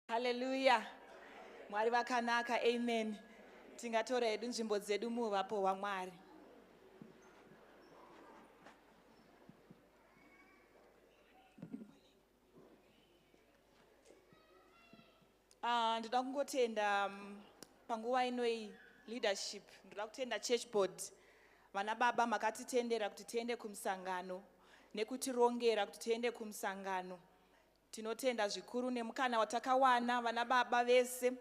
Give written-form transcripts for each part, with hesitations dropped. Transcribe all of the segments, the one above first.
Haleluya. Mwari vakanaka. Amen. Tingatora hedu nzvimbo dzedu muhuvapo hwaMwari. Ah, ndoda kungotenda panguva inoyi leadership. Ndoda kutenda church board. Vana baba makatitendera kuti tiende kumusangano nekutirongera kuti tiende kumusangano. Tinotenda zvikuru nemukana watakawana vana baba vese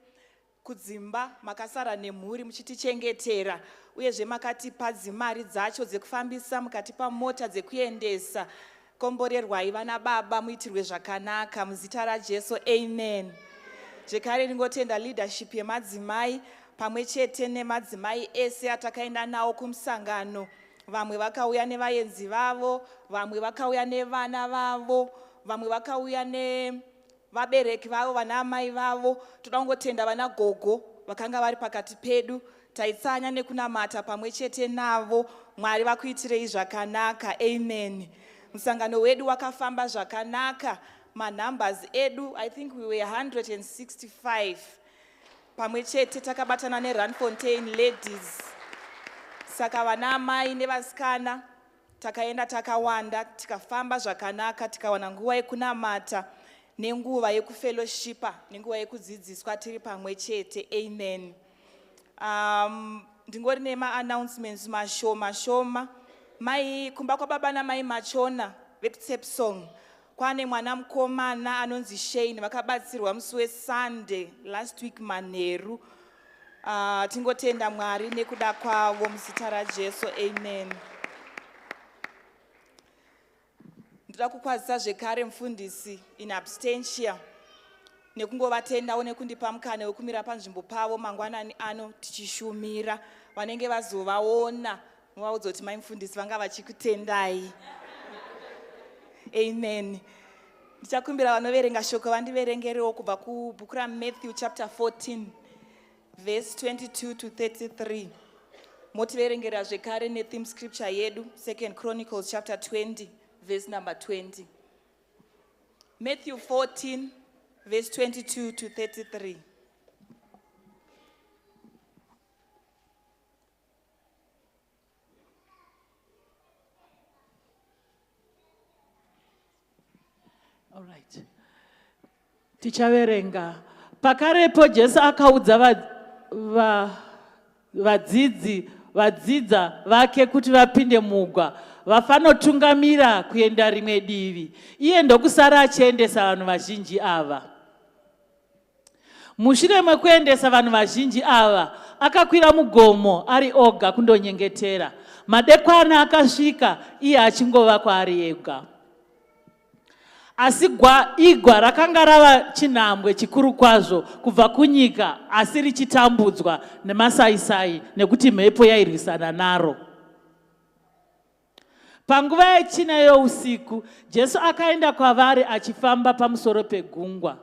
kudzimba makasara nemhuri muchitichengetera uyezve makatipa dzimari dzacho dzekufambisa mukatipa mota dzekuendesa. Komborerwai vana baba muitirwe zvakanaka muzita raJesu amen. Zvekare ndingotenda leadership yemadzimai pamwe chete nemadzimai ese atakaenda nawo kumusangano. Vamwe vakauya nevaenzi vavo, vamwe vakauya nevana vavo, vamwe vakauya nevabereki vavo, vana amai vavo. Toda kungotenda vana gogo vakanga vari pakati pedu. Taitsanya nekunamata pamwe chete navo. Mwari vakuitirei zvakanaka. Amen. Musangano wedu wakafamba zvakanaka. Manumbers edu, I think we were 165. Pamwe chete takabatana neRandfontein Ladies. Saka vana amai nevasikana takaenda takawanda, tikafamba zvakanaka, tikawana nguva yekunamata nenguva yekufellowshipa nenguva yekudzidziswa tiri pamwe chete. Amen. Ndingori nema-announcements mashoma shoma. Mai kumba kwababa namai Machona vekuTsepsong kwane mwana mukomana anonzi Shane, vakabatsirwa musi weSunday last week manheru. Tingotenda Mwari nekuda kwavo muzita raJesu. Amen. Ndoda kukwazisa zvekare mufundisi in absentia nekungovatendawo nekundipa mukana wekumira panzvimbo pavo mangwanani ano tichishumira. Vanenge vazovaona muvaudza kuti mai mufundisi vanga vachikutendai. Amen. Ndichakumbira vanoverenga shoko vandiverengerewo kubva kubhuku raMatthew chapter 14 verse 22 to 33. Motiverengera zvekare netheme scripture yedu 2 Chronicles chapter 20 verse number 20. Matthew 14 verse 22 to 33. All right. Tichaverenga. Pakarepo Jesu akaudza vadzidzi vadzidza vake kuti vapinde mugwa vafanotungamira kuenda rimwe divi, iye ndokusara achiendesa vanhu vazhinji ava. Mushure mekuendesa vanhu vazhinji ava, akakwira mugomo ari oga kundonyengetera. Madekwana akasvika iye achingova kwaari ega. Asi igwa rakanga rava chinhambwe chikuru kwazvo kubva kunyika, asi richitambudzwa nemasaisai nekuti mhepo yairwisana naro. Panguva yechina yousiku, Jesu akaenda kwavari achifamba pamusoro pegungwa.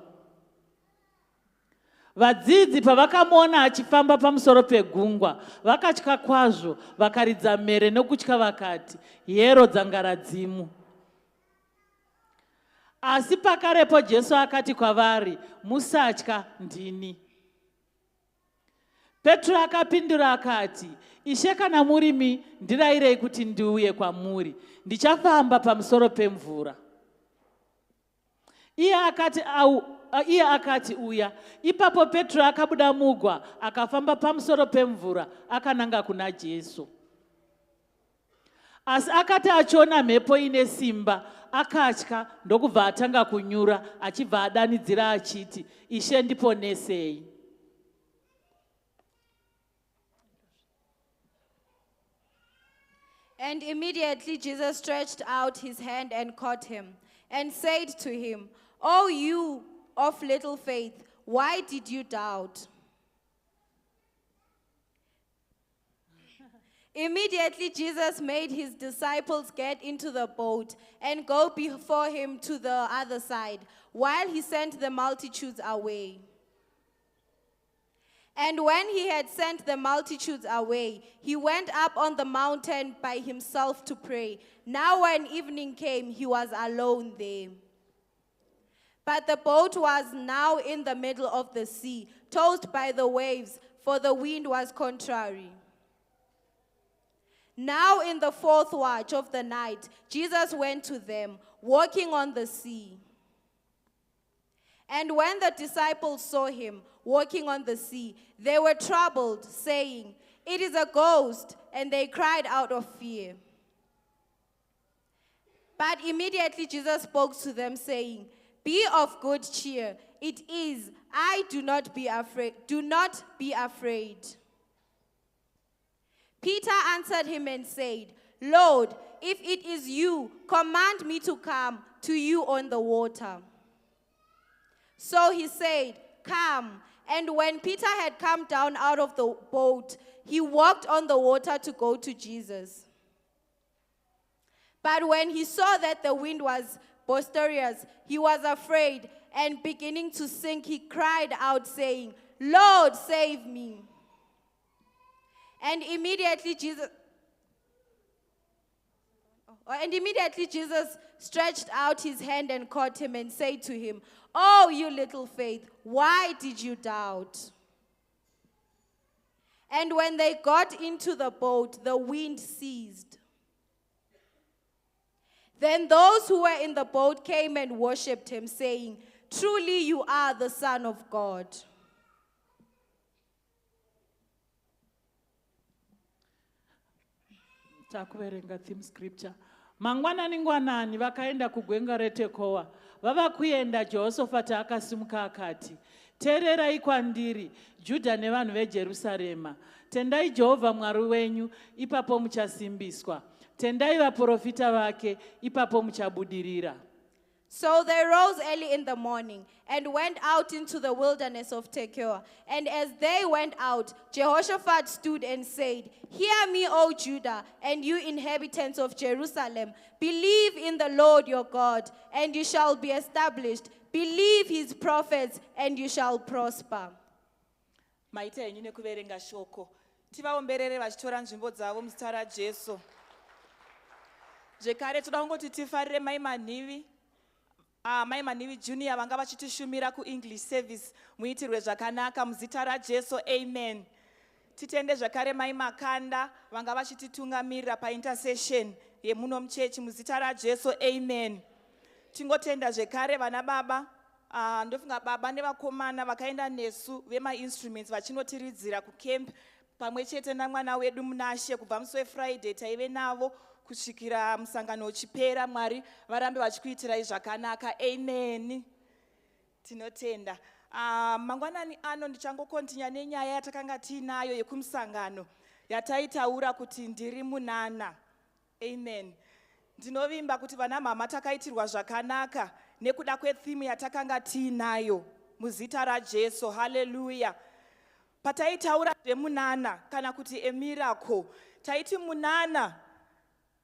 Vadzidzi pavakamuona achifamba pamusoro pegungwa, vakatya kwazvo, vakaridza mhere nokutya vakati, Hero dzangaradzimu. Asi pakarepo Jesu akati kwavari, Musatya, ndini. Petro akapindura akati, Ishe, kana murimi, ndirayirei kuti ndiuye kwamuri. Ndichafamba pamusoro pemvura. Iye akati, au, iye akati, Uya. Ipapo Petro akabuda mugwa akafamba pamusoro pemvura akananga kuna Jesu. Asi akati achiona mhepo ine simba, akatya ndokubva atanga kunyura achibva adanidzira achiti, Ishe, ndiponesei. And immediately Jesus stretched out his hand and caught him, and said to him, O you of little faith, why did you doubt? Immediately Jesus made his disciples get into the boat and go before him to the other side, while he sent the multitudes away. And when he had sent the multitudes away, he went up on the mountain by himself to pray. Now when evening came, he was alone there. But the boat was now in the middle of the sea, tossed by the waves, for the wind was contrary. Now, in the fourth watch of the night, Jesus went to them, walking on the sea. And when the disciples saw him walking on the sea, they were troubled, saying, It is a ghost, and they cried out of fear. But immediately Jesus spoke to them, saying, Be of good cheer. It is I. Do not be afraid. Do not be afraid. Peter answered him and said, Lord, if it is you, command me to come to you on the water. So he said, Come. And when Peter had come down out of the boat, he walked on the water to go to Jesus. But when he saw that the wind was boisterous, he was afraid, and beginning to sink, he cried out, saying, Lord, save me. And immediately Jesus stretched out his hand and caught him and said to him, Oh, you little faith, why did you doubt? And when they got into the boat, the wind ceased. Then those who were in the boat came and worshipped him, saying, Truly you are the Son of God. Takuverenga theme scripture. Mangwanani ngwanani vakaenda kugwenga reTekoa. Vava kuenda, Jehoshafati akasimuka akati, "Teererai kwandiri, Judha nevanhu veJerusarema. Tendai Jehovha Mwari wenyu, ipapo muchasimbiswa. Tendai vaprofita vake, ipapo muchabudirira." So they rose early in the morning and went out into the wilderness of Tekoa. And as they went out, Jehoshaphat stood and said, Hear me, O Judah, and you inhabitants of Jerusalem. Believe in the Lord your God, and you shall be established. Believe his prophets, and you shall prosper. Maita henyu nekuverenga shoko. Tivaomberere vachitora nzvimbo dzavo muzita raJesu. Zvekare toda kungoti tifarire Mai Manhivi, ah, Mai Manhivi Junior vanga vachitishumira kuEnglish service. Muitirwe zvakanaka muzita raJesu, amen. Titende zvakare Mai Makanda vanga vachititungamirira paintercession yemuno muchechi muzita raJesu, amen. Tingotenda zvekare vana baba, ndofunga baba nevakomana vakaenda nesu vemainstruments vachinotiridzira kucamp pamwe chete namwana wedu Munashe. Kubva musi weFriday taive navo kusvikira musangano uchipera. Mwari varambe vachikuitirai zvakanaka, amen. Tinotenda. Mangwanani ano ndichangokontinya nenyaya yatakanga tiinayo yekumusangano yataitaura kuti ndiri munana, amen. Ndinovimba kuti vana mama takaitirwa zvakanaka nekuda kwetheme yatakanga tiinayo muzita raJesu, haleluya. Pataitaura zvemunana kana kuti a miracle, taiti munana,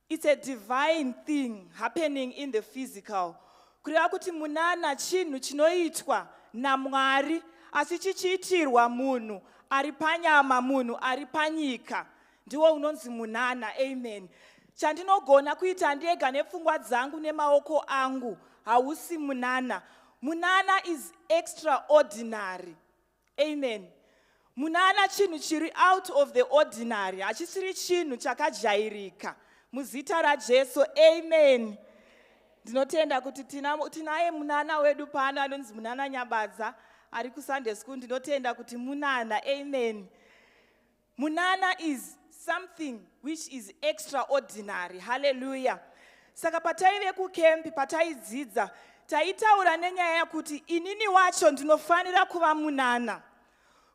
it's a divine thing happening in the physical, kureva kuti munana chinhu chinoitwa naMwari asi chichiitirwa munhu ari panyama, munhu ari panyika. Ndiwo unonzi munana, amen. Chandinogona kuita ndega nepfungwa dzangu nemaoko angu hausi munana. Munana is extraordinary, amen. Munana chinhu chiri out of the ordinary, hachisiri chinhu chakajairika muzita raJesu, amen. Ndinotenda kuti tinaye munana wedu pano anonzi Munana Nyabadza ari kuSunday school. Ndinotenda kuti munana, amen. Munana is something which is extraordinary, haleluya. Saka pataive kucamp, pataidzidza, taitaura nenyaya yekuti inini wacho ndinofanira kuva munana,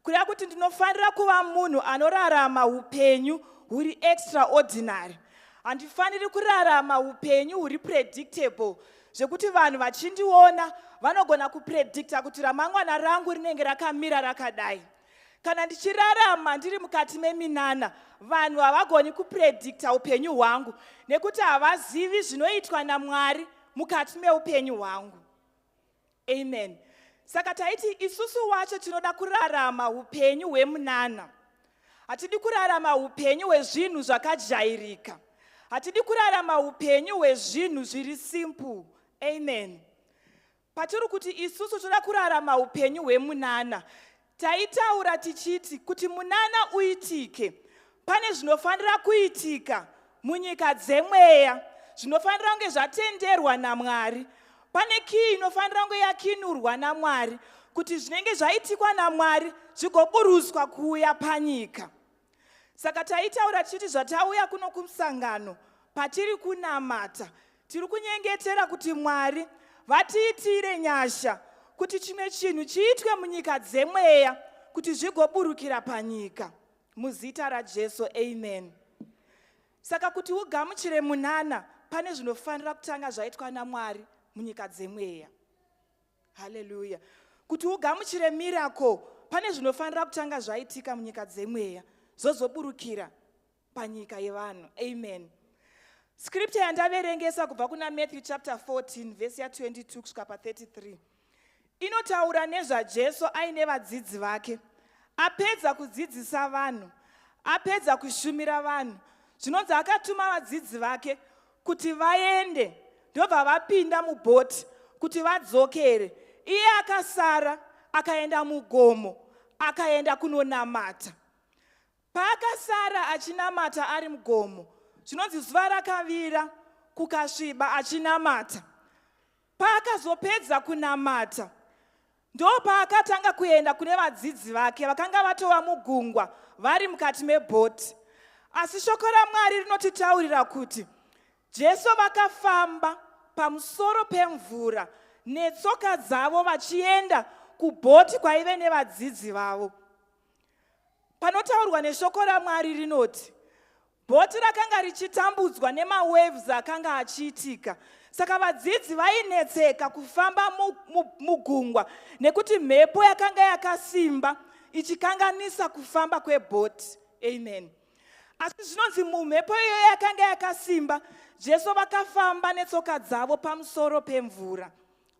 kureva kuti ndinofanira kuva munhu anorarama upenyu huri extraordinary. Handifaniri kurarama upenyu huri predictable, zvekuti vanhu vachindiona vanogona kupredicta kuti ramangwana rangu rinenge rakamira rakadai. Kana ndichirarama ndiri mukati meminana, vanhu havagoni kupredicta upenyu hwangu nekuti havazivi zvinoitwa naMwari mukati meupenyu hwangu, amen. Saka taiti isusu wacho tinoda kurarama upenyu hwemunana. Hatidi kurarama upenyu hwezvinhu zvakajairika. Hatidi kurarama upenyu hwezvinhu zviri simple, amen. Patiri kuti isusu toda kurarama upenyu hwemunana, taitaura tichiti kuti munana uitike, pane zvinofanira kuitika munyika dzemweya zvinofanira kunge zvatenderwa naMwari. Pane kii inofanira kunge yakinurwa naMwari kuti zvinenge zvaitikwa naMwari zvigoburuswa kuuya panyika. Saka taitaura tichiti zvatauya kuno kumusangano, patiri kunamata, tiri kunyengetera kuti Mwari vatiitire nyasha kuti chimwe chinhu chiitwe munyika dzemweya kuti zvigoburukira panyika, muzita raJesu, amen. Saka kuti ugamuchire munana, pane zvinofanira kutanga zvaitwa naMwari munyika dzemweya. Haleluya. Kuti ugamuchire miracle, pane zvinofanira kutanga zvaitika munyika dzemweya, zozoburukira panyika yevanhu, amen. Scripture yandaverengesa kubva kuna Matthew chapter 14 vhesi ya22 kusvika pa33 inotaura nezvaJesu aine vadzidzi vake. Apedza kudzidzisa vanhu, apedza kushumira vanhu, zvinonzi akatuma vadzidzi vake kuti vaende, ndobva vapinda mubhoti kuti vadzokere. Iye akasara, akaenda mugomo, akaenda kunonamata. Paakasara achinamata ari mugomo, zvinonzi zuva rakavira, kukasviba achinamata. Paakazopedza kunamata, ndo paakatanga kuenda kune vadzidzi vake vakanga vatova mugungwa, vari mukati mebhoti. Asi shoko raMwari rinotitaurira kuti Jesu vakafamba pamusoro pemvura netsoka dzavo vachienda kubhoti kwaive nevadzidzi vavo. Panotaurwa neshoko raMwari rinoti bhoti rakanga richitambudzwa nemawaves akanga achiitika, saka vadzidzi vainetseka kufamba mugungwa nekuti mhepo yakanga yakasimba ichikanganisa kufamba kwebhoti, amen. Asi zvinonzi mumhepo iyoyo yakanga yakasimba, Jesu vakafamba netsoka dzavo pamusoro pemvura,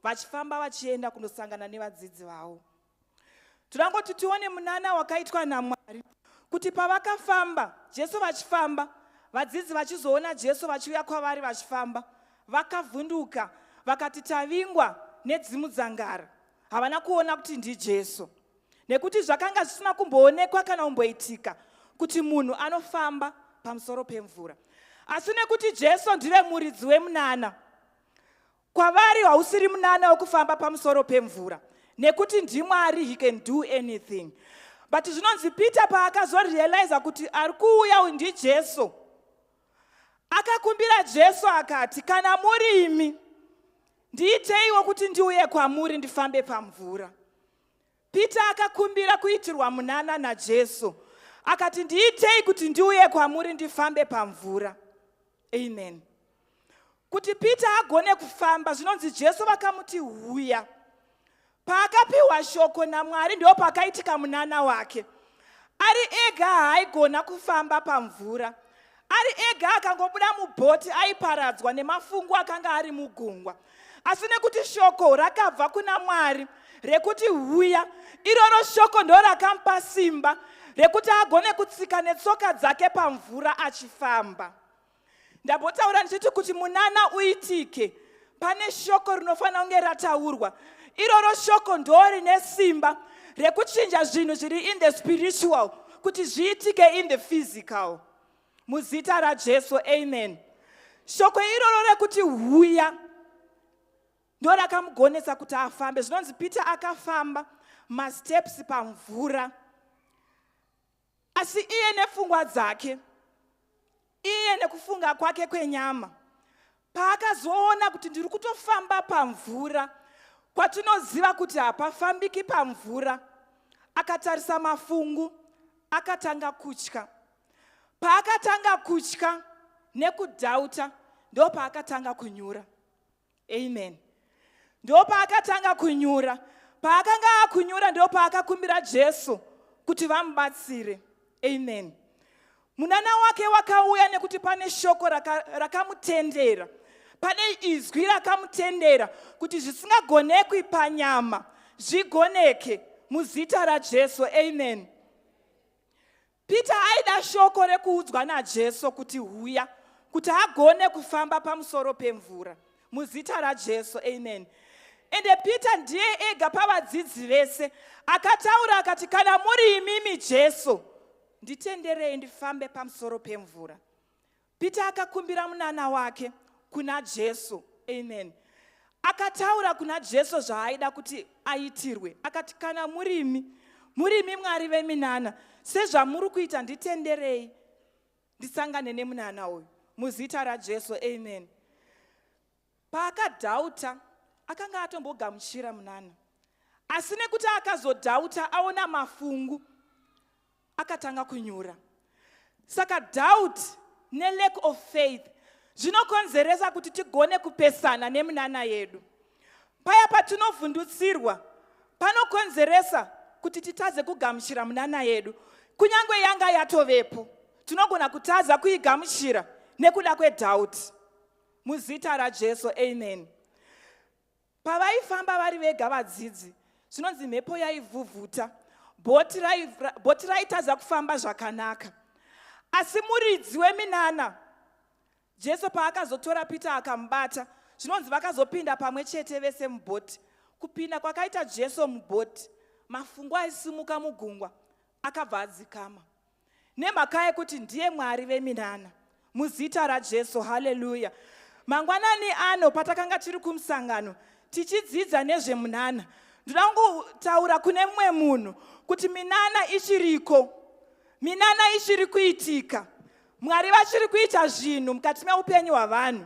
vachifamba vachienda kundosangana nevadzidzi vavo. Toda tione munana wakaitwa naMwari, kuti pavakafamba Jesu vachifamba, vadzidzi vachizoona Jesu vachiuya kwavari vachifamba, vakavhunduka vakati, "Tavingwa nedzimudzangara." Havana kuona kuti ndiJesu, nekuti zvakanga zvisina kumboonekwa kana kumboitika kuti munhu anofamba pamusoro pemvura. Asi nekuti Jesu ndive muridzi wemunana, kwavari hausiri munana wekufamba pamusoro pemvura, nekuti ndiMwari, he can do anything. But zvinonzi Peter paakazorealiza kuti ari kuuya uyu ndiJesu, akakumbira Jesu akati, "Kana muri imi, ndiiteiwo kuti ndiuye kwamuri ndifambe pamvura." Peter akakumbira kuitirwa munana naJesu, akati, "Ndiitei kuti ndiuye kwamuri ndifambe pamvura," amen. Kuti Peter agone kufamba, zvinonzi Jesu vakamuti, "Huya." Paakapiwa shoko naMwari, ndo pakaitika munana wake. Ari ega haaigona kufamba pamvura. Ari ega akangobuda mubhoti aiparadzwa nemafungu akanga ari mugungwa. Asi nekuti shoko rakabva kuna Mwari rekuti huya, iroro shoko ndo rakamupa simba rekuti agone kutsika netsoka dzake pamvura achifamba. Ndambotaura ndichiti kuti munana uitike, pane shoko rinofanira kunge rataurwa. Iroro shoko ndo rine simba rekuchinja zvinhu zviri in the spiritual kuti zviitike in the physical, muzita raJesu, amen. Shoko iroro rekuti huya ndo rakamugonesa kuti afambe. Zvinonzi Peter akafamba masteps pamvura, asi iye nepfungwa dzake, iye nekufunga kwake kwenyama, paakazoona kuti ndiri kutofamba pamvura, kwatinoziva kuti hapafambiki pamvura, akatarisa mafungu, akatanga kutya. Paakatanga kutya nekudoubta, ndo paakatanga kunyura, amen. Ndo paakatanga kunyura. Paakanga akunyura, ndo paakakumbira Jesu kuti vamubatsire, amen. Munana wake wakauya nekuti pane shoko rakamutendera, pane izwi rakamutendera kuti zvisingagonekwi panyama zvigoneke, muzita raJesu, amen. Peter aida shoko rekuudzwa naJesu kuti huya, kuti agone kufamba pamusoro pemvura, muzita raJesu, amen. Ende Peter ndiye ega pavadzidzi vese akataura akati, "Kana muri imimi Jesu, nditenderei ndifambe pamusoro pemvura." Peter akakumbira munana wake kuna Jesu. Amen. Akataura kuna Jesu zvaaida kuti aitirwe. Akati, "Kana murimi, murimi Mwari veminana, sezvamuri kuita, nditenderei ndisangane nemunana uyu muzita raJesu." Amen. Paakadoubta, akanga atombogamuchira munana, asi nekuti akazodoubta aona mafungu, akatanga kunyura. Saka doubt nelack of faith zvinokonzeresa kuti tigone kupesana neminana yedu. Paya patinovhundutsirwa, panokonzeresa kuti titadze kugamuchira munana yedu. Kunyange yanga yatovepo, tinogona kutadza kuigamuchira nekuda kwedoubt. Muzita raJesu, amen. Pavaifamba vari vega vadzidzi, zvinonzi mhepo yaivhuvhuta, bhoti raitadza kufamba zvakanaka. Asi muridzi weminana Jesu paakazotora Peter akamubata, zvinonzi vakazopinda pamwe chete vese mubhoti. Kupinda kwakaita Jesu mubhoti, mafungu aisimuka mugungwa akabva adzikama, nemhaka yekuti ndiye Mwari veminana. Muzita raJesu, haleluya. Mangwanani ano, patakanga tiri kumusangano tichidzidza nezvemunana, ndoda kungotaura kune mumwe munhu kuti minana ichiriko, minana ichiri kuitika. Mwari vachiri kuita zvinhu mukati meupenyu hwavanhu,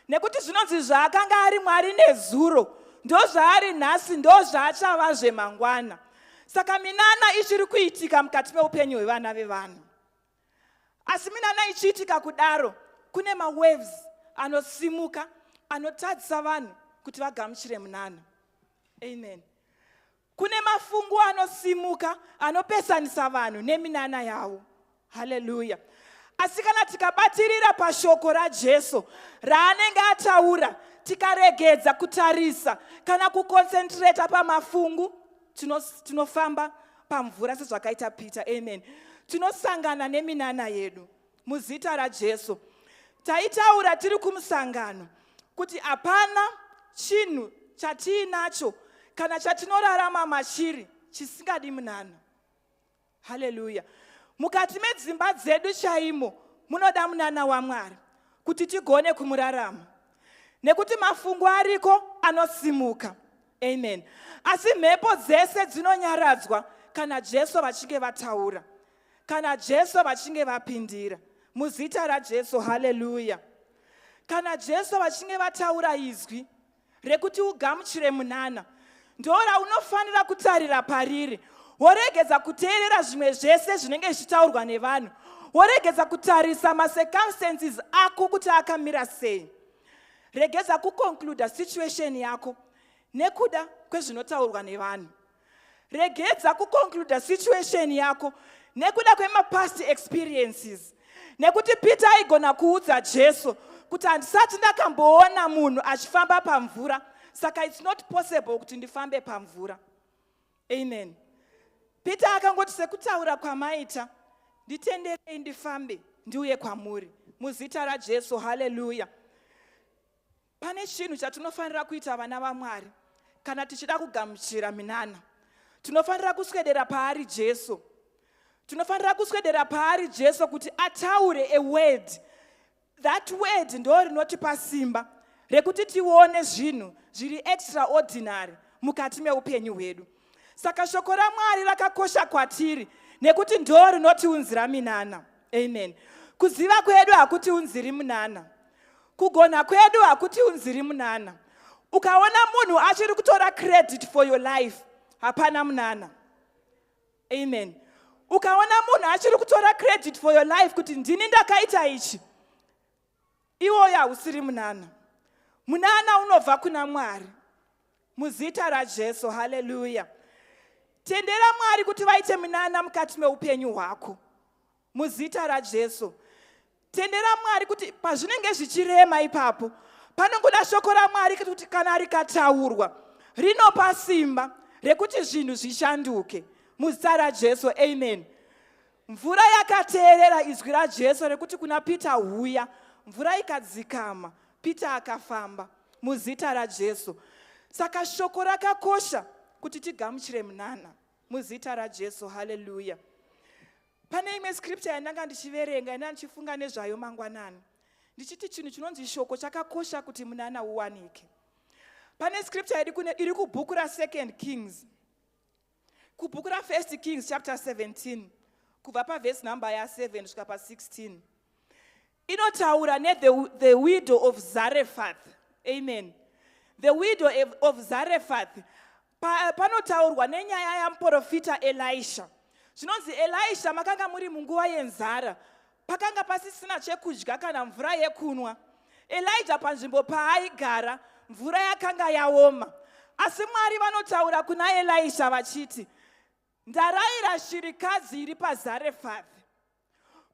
nekuti zvinonzi zvaakanga ari Mwari nezuro, ndo zvaari nhasi, ndo zvaachava zvemangwana. Saka minana ichiri kuitika mukati meupenyu hwevana vevanhu. Asi minana ichiitika kudaro, kune mawaves anosimuka anotadzisa vanhu kuti vagamuchire munana. Amen. Kune mafungu anosimuka anopesanisa vanhu neminana yavo. Haleluya. Asi kana tikabatirira pashoko raJesu raanenge ataura, tikaregedza kutarisa kana kuconcentrata pamafungu, tinofamba pamvura sezvakaita Peter. Amen. Tinosangana neminana yedu muzita raJesu. Taitaura tiri kumusangano kuti hapana chinhu chatiinacho kana chatinorarama machiri chisingadi munana. Haleluya. Mukati medzimba dzedu chaimo munoda munana waMwari kuti tigone kumurarama, nekuti mafungu ariko anosimuka. Amen. Asi mhepo dzese dzinonyaradzwa kana Jesu vachinge vataura, kana Jesu vachinge vapindira. Muzita raJesu, haleluya. Kana Jesu vachinge vataura izwi rekuti ugamuchire munana, ndora unofanira kutarira pariri, woregedza kuteerera zvimwe zvese zvinenge zvichitaurwa nevanhu, woregedza kutarisa macircumstances ako kuti akamira sei. Regedza kuconcluda situation yako nekuda kwezvinotaurwa nevanhu. Regedza kuconcluda situation yako nekuda kwemapast experiences, nekuti Peter aigona kuudza Jesu kuti, "Handisati ndakamboona munhu achifamba pamvura, saka it's not possible kuti ndifambe pamvura." Amen. Peter akangoti, "Sekutaura kwamaita, nditenderei ndifambe ndiuye kwamuri." Muzita raJesu, haleluya. Pane chinhu chatinofanira kuita, vana vaMwari, kana tichida kugamuchira minana. Tinofanira kuswedera paari Jesu. Tinofanira kuswedera paari Jesu kuti ataure a word. That word ndo rinotipa simba rekuti tione zvinhu zviri extraordinary mukati meupenyu hwedu. Saka shoko raMwari rakakosha kwatiri, nekuti ndo rinotiunzira minana. Amen. Kuziva kwedu hakutiunziri munana, kugona kwedu hakutiunziri munana. Ukaona munhu achiri kutora credit for your life, hapana munana. Amen. Ukaona munhu achiri kutora credit for your life kuti, "Ndini ndakaita ichi," iwoyo hausiri munana. Munana unobva kuna Mwari. Muzita raJesu, haleluya. Tendera Mwari kuti vaite minana mukati meupenyu hwako. Muzita raJesu, tendera Mwari kuti pazvinenge zvichirema ipapo, panongoda shoko raMwari kuti kana rikataurwa, rinopa simba rekuti zvinhu zvishanduke. Muzita raJesu, amen. Mvura yakateerera izwi raJesu rekuti kuna Peter, "Huya." Mvura ikadzikama, Peter akafamba. Muzita raJesu. Saka shoko rakakosha kuti tigamuchire munana muzita raJesu. Haleluya. Pane imwe scripture yandanga ndichiverenga, yandanga ndichifunga nezvayo mangwanani, ndichiti chinhu chinonzi shoko chakakosha kuti munana uwanike. Pane scripture iri kune iri kubhuku raSecond Kings, kubhuku raFirst Kings chapter 17, kubva pavhesi number ya7 kusvika pa16. Inotaura nethe the widow of Zarephath. Amen. The widow of Zarephath. Panotaurwa nenyaya yamuprofita Elisha. Zvinonzi Elisha, makanga muri munguva yenzara, pakanga pasisina chekudya kana mvura yekunwa. Elija panzvimbo paaigara mvura yakanga yaoma, asi Mwari vanotaura kuna Elisha vachiti, "Ndarayira shirikadzi iri paZarefathi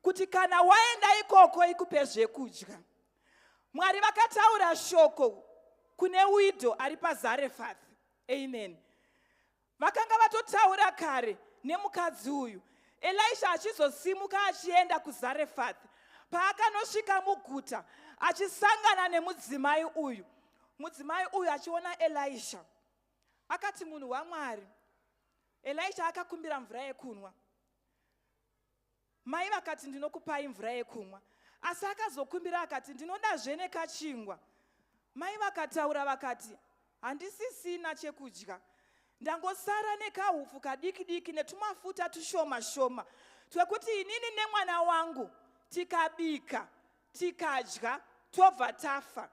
kuti kana waenda ikoko ikupe zvekudya." Mwari vakataura shoko kune widow ari paZarefathi. Amen. Vakanga vatotaura kare nemukadzi uyu. Elisha achizosimuka achienda kuZarefathi, paakanosvika muguta achisangana nemudzimai uyu, mudzimai uyu achiona Elisha akati, "Munhu waMwari." Elisha akakumbira mvura yekunwa. Mai vakati, "Ndinokupai mvura yekumwa." Asi akazokumbira akati, "Ndinodazve nekachingwa." Mai vakataura vakati, "Handisisina chekudya, ndangosara nekaupfu kadiki diki netumafuta tushoma shoma twekuti inini nemwana wangu tikabika tikadya tobva tafa."